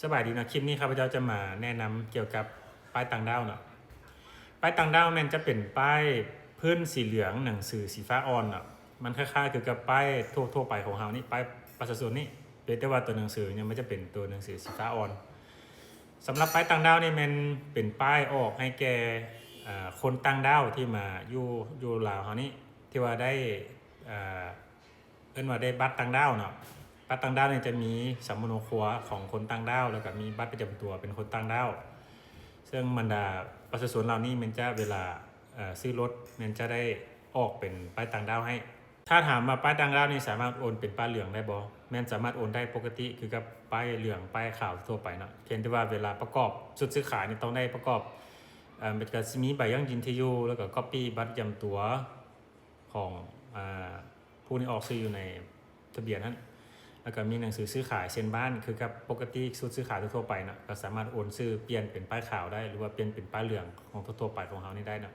ສະບາຍດີເນາະ, ຄລິບນີ້ຂ້າພະເຈົ້າຈະມາແນະນຳກ່ຽວກັບປ້າຍຕ່າງດ້າວເນາະ. ປ້າຍຕ່າງດ້າວແມ່ນຈະເປັນປ້າຍພື້ນສີເຫຼືອງ ໜັງສືສີຟ້າອ່ອນເນາະ. ມັນຄ້າຍໆຄືກັບປ້າຍທົ່ວໆໄປຂອງເຮົານີ້, ປ້າຍປະຊາຊົນນີ້, ພຽງແຕ່ວ່າຕົວໜັງສືນີ້ມັນຈະເປັນຕົວໜັງສືສີຟ້າອ່ອນ. ສຳລັບປ້າຍຕ່າງດ້າວນີ້ແມ່ນເປັນປ້າຍອອກໃຫ້ແກ່ ເອີ ຄົນຕ່າງດ້າວທີ່ມາຢູ່ ຢູ່ລາວເຮົານີ້ ທີ່ວ່າໄດ້ ເອີ ເອີ້ນວ່າໄດ້ບັດຕ່າງດ້າວເນາະ. ບັດຕ່າງດ້າວນີ້ຈະມີສຳມະໂນຄົວຂອງຄົນຕ່າງດ້າວ ແລ້ວກໍມີບັດປະຈຳຕົວເປັນຄົນຕ່າງດ້າວ. ເຊິ່ງບັນດາປະຊາຊົນເຫຼົ່ານີ້ແມ່ນຈະເວລາ ເອີ ຊື້ລົດແມ່ນຈະໄດ້ອອກເປັນປ້າຍຕ່າງດ້າວໃຫ້. ຖ້າຖາມວ່າປ້າຍຕ່າງດ້າວນີ້ສາມາດໂອນເປັນປ້າຍເຫຼືອງໄດ້ບໍ່? ແມ່ນສາມາດໂອນໄດ້ປົກກະຕິຄືກັບປ້າຍເຫຼືອງ ປ້າຍຂາວທົ່ວໄປເນາະ. ພຽງແຕ່ວ່າເວລາປະກອບຊຸດຊື້ຂາຍນີ້ຕ້ອງໄດ້ປະກອບ ເອີ ກໍຊິມີໃບຢັ້ງຢືນທີ່ຢູ່ ແລ້ວກໍກັອບປີ້ບັດປະຈຳຕົວ ຂອງ ອາ ຜູ້ທີ່ອອກຊື່ຢູ່ໃນທະບຽນຫັ້ນ ແລ້ວກໍມີໜັງສືຊື້ຂາຍເຊັນບ້ານ ຄືກັບປົກກະຕິຊຸດຊື້ຂາຍທົ່ວໆໄປເນາະ, ກໍສາມາດໂອນຊື່ປ່ຽນເປັນປ້າຍຂາວໄດ້ ຫຼືວ່າປ່ຽນເປັນປ້າຍເຫຼືອງຂອງທົ່ວໆໄປຂອງເຮົານີ້ໄດ້ເນາະ.